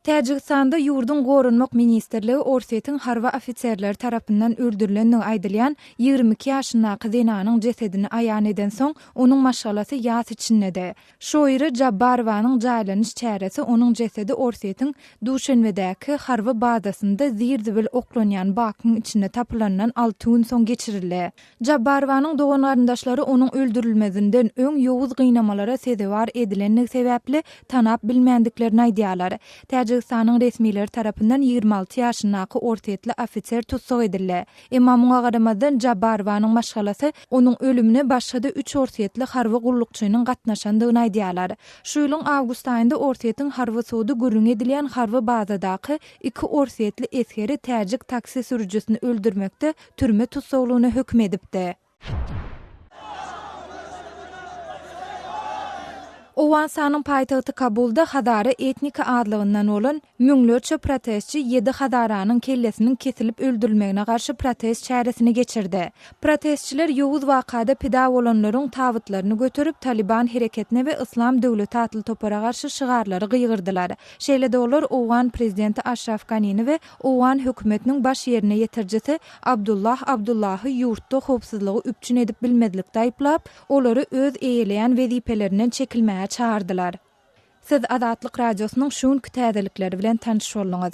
Täjigistanda ýurduň Goranmak ministrligi Orsýetiň harby ofiserleri tarapyndan öldürilendigi aýdylýan 22 ýaşyndaky zenanyň jesedini aýan edensoň, onuň maşgalasy ýas içindedi. Şoiri Jabbarowanyň jaýlanyş çäresi onuň jesedi Orsýetiň Duşenbedäki harby bazasynda zir-zibil oklanýan bakyň içinde tapylanyndan alty gün soň geçirildi. Jabbarowanyň dogan-garyndaşlary onuň öldürilmezinden öň ýowuz gynamalara sezewar edilendigi sebäpli tanap bilmändiklerini aýdýarlar. Täjigistanyň resmileri tarapyndan 26 ýaşyndaky orsýetli ofiser tussag edildi. Emma muňa garamazdan Jabbarowanyň maşgalasy onuň ölümine başga-da üç orsýetli harby gullukçynyň gatnaşandygyny aýdýarlar. Şu ýylyň awgust aýynda Orsýetiň harby sudy gürrüňi edilýän harby bazadaky iki orsýetli esgeri täjik taksi sürüjisini öldürmekde türme tussaglygyna höküm edipdi. Owganystanyň paýtagty Kabulda hazara etniki azlygyndan bolan müňlerçe protestçi ýedi hazaranyň kellesiniň kesilip öldürilmegine garşy protest çäresini geçirdi. Protestçiler ýowuz wakada pida bolanlaryň tabytlaryny göterip, Talyban hereketine we Yslam döwleti atly topara garşy şygarlary gygyrdylar. Şeýle-de olar owgan prezidenti Aşraf Ganini we Owgan hökümetiniň baş ýerine ýetirijisi Abdullah Abdullahy ýurtda howpsuzlygy üpjün edip bilmezlikde aýyplap, olary öz eýeleýän wezipelerinden çekilmäge çagyrdylar. Siz Azatlyk Radiosynyň şu günki täzelikleri bilen tanyş bolduňyz.